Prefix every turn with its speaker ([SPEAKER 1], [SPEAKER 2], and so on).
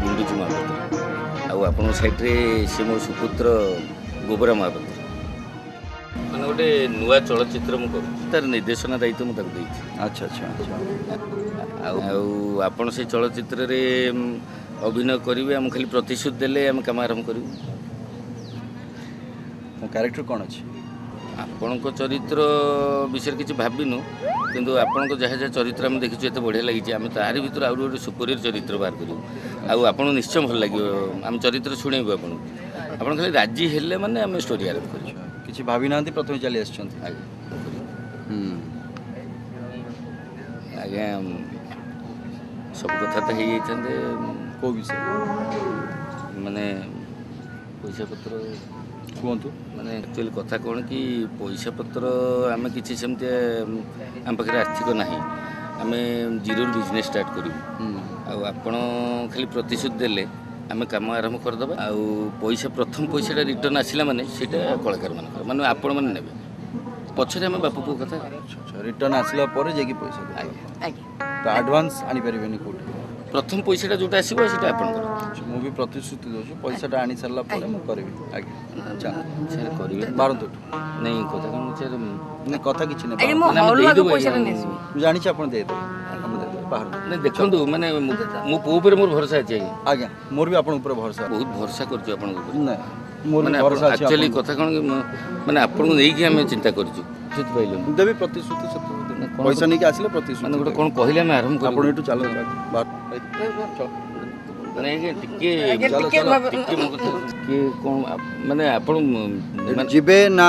[SPEAKER 1] ଗୁଣ୍ଡୁଚି ମହାପାତ୍ର, ଆଉ ଆପଣଙ୍କ ସାଇଡ଼୍ରେ ସେ ମୋ ସୁପୁତ୍ର ଗୋବରା ମହାପାତ୍ର। ମାନେ ଗୋଟେ ନୂଆ ଚଳଚ୍ଚିତ୍ର ମୁଁ କରୁଛି, ତାର ନିର୍ଦ୍ଦେଶନା ଦାୟିତ୍ୱ ମୁଁ ତାକୁ ଦେଇଛି।
[SPEAKER 2] ଆଚ୍ଛା ଆଚ୍ଛା ଆଚ୍ଛା।
[SPEAKER 1] ଆଉ ଆପଣ ସେଇ ଚଳଚ୍ଚିତ୍ରରେ ଅଭିନୟ କରିବେ, ଆମକୁ ଖାଲି ପ୍ରତିଶ୍ରୁତି ଦେଲେ ଆମେ କାମ ଆରମ୍ଭ କରିବୁ।
[SPEAKER 2] ମୋ କ୍ୟାରେକ୍ଟର କ'ଣ ଅଛି?
[SPEAKER 1] ଆପଣଙ୍କ ଚରିତ୍ର ବିଷୟରେ କିଛି ଭାବିନୁ, କିନ୍ତୁ ଆପଣଙ୍କ ଯାହା ଯାହା ଚରିତ୍ର ଆମେ ଦେଖିଛୁ ଏତେ ବଢ଼ିଆ ଲାଗିଛି, ଆମେ ତାରି ଭିତରୁ ଆହୁରି ଗୋଟେ ସୁପରିୟର ଚରିତ୍ର ବାହାର କରିବୁ, ଆଉ ଆପଣଙ୍କୁ ନିଶ୍ଚୟ ଭଲ ଲାଗିବ। ଆମେ ଚରିତ୍ର ଶୁଣେଇବୁ ଆପଣଙ୍କୁ, ଆପଣ ଖାଲି ରାଜି ହେଲେ ମାନେ ଆମେ ଷ୍ଟୋରି ଆରମ୍ଭ କରିବୁ।
[SPEAKER 2] କିଛି ଭାବି ନାହାନ୍ତି, ପ୍ରଥମେ ଚାଲି ଆସିଛନ୍ତି?
[SPEAKER 1] ଆଜ୍ଞା ଆଜ୍ଞା, ସବୁ କଥା ତ ହେଇଯାଇଥାନ୍ତେ।
[SPEAKER 2] କେଉଁ ବିଷୟ?
[SPEAKER 1] ମାନେ ପଇସା ପତ୍ର
[SPEAKER 2] କୁହନ୍ତୁ।
[SPEAKER 1] ମାନେ ଆକ୍ଚୁଆଲି କଥା କ'ଣ କି, ପଇସା ପତ୍ର ଆମେ କିଛି ସେମିତି ଆମ ପାଖରେ ଆର୍ଥିକ ନାହିଁ, ଆମେ ଜିରୋରୁ ବିଜନେସ୍ ଷ୍ଟାର୍ଟ କରିବୁ, ଆଉ ଆପଣ ଖାଲି ପ୍ରତିଶ୍ରୁତି ଦେଲେ ଆମେ କାମ ଆରମ୍ଭ କରିଦେବା। ଆଉ ପଇସା ପ୍ରଥମ ପଇସାଟା ରିଟର୍ଣ୍ଣ ଆସିଲା ମାନେ ସେଇଟା କଳାକାରମାନଙ୍କର, ମାନେ ଆପଣମାନେ ନେବେ, ପଛରେ ଆମେ ବାପ ପୁଅ କଥା।
[SPEAKER 2] ରିଟର୍ଣ୍ଣ ଆସିଲା ପରେ ଯାଇକି ପଇସା ଦେବେ?
[SPEAKER 1] ଆଜ୍ଞା।
[SPEAKER 3] ଆଜ୍ଞା।
[SPEAKER 2] ତ ଆଡ଼ଭାନ୍ସ ଆଣିପାରିବେନି କେଉଁଠି?
[SPEAKER 1] ପ୍ରଥମ ପଇସାଟା ଯେଉଁଟା ଆସିବ ସେଇଟା ଆପଣଙ୍କର।
[SPEAKER 2] ମୁଁ ବି ପ୍ରତିଶ୍ରୁତି ଦେଉଛି, ପଇସାଟା ଆଣି ସାରିଲା ପରେ ମୁଁ କରିବି। ଆଜ୍ଞା,
[SPEAKER 1] ସାର୍ କରିବେ?
[SPEAKER 2] ବାରନ୍ତୁ।
[SPEAKER 1] ନାଇଁ, କଥା କ'ଣ ସାର୍?
[SPEAKER 2] ନାଇଁ, କଥା କିଛି ନାହିଁ।
[SPEAKER 3] ଆଜ୍ଞା, ମୁଁ ହଲୁ ଆଗ ପଇସାଟା ନେଇଯିବି।
[SPEAKER 2] ମୁଁ ଜାଣିଛି ଆପଣ ଦେଇଦେବେ, ଆପଣ ଦେଇଦେବେ, ବାହାରନ୍ତୁ।
[SPEAKER 1] ନାଇଁ ଦେଖନ୍ତୁ, ମାନେ ମୋ ପୁଅ ଉପରେ ମୋର ଭରସା ଅଛି ଆଜ୍ଞା।
[SPEAKER 2] ଆଜ୍ଞା, ମୋର ବି ଆପଣଙ୍କ ଉପରେ ଭରସା,
[SPEAKER 1] ବହୁତ ଭରସା କରୁଛୁ ଆପଣଙ୍କ ଉପରେ।
[SPEAKER 2] ନାଇଁ, ମୋର ବି ଭରସା ଅଛି।
[SPEAKER 1] ଆକ୍ଚୁଆଲି କଥା କ'ଣ କି, ମାନେ ଆପଣଙ୍କୁ ନେଇକି ଆମେ ଚିନ୍ତା କରିଛୁ, ସେଥିପାଇଁ
[SPEAKER 2] ଦେବି ପ୍ରତିଶ୍ରୁତି। ସତ, ପଇସା ନେଇକି ଆସିଲେ ପ୍ରତିଶ୍ରୁତି।
[SPEAKER 1] ମାନେ ଗୋଟେ କ'ଣ କହିଲେ ଆମେ ଆରମ୍ଭ
[SPEAKER 2] କରିବୁ। ଆପଣ ଏଠୁ ଚାଲନ୍ତୁ।
[SPEAKER 1] ମାନେ ଆଜ୍ଞା ଟିକେ ଟିକେ ମୋ କଥା, ଟିକେ କ'ଣ ମାନେ ଆପଣ
[SPEAKER 2] ଯିବେ ନା?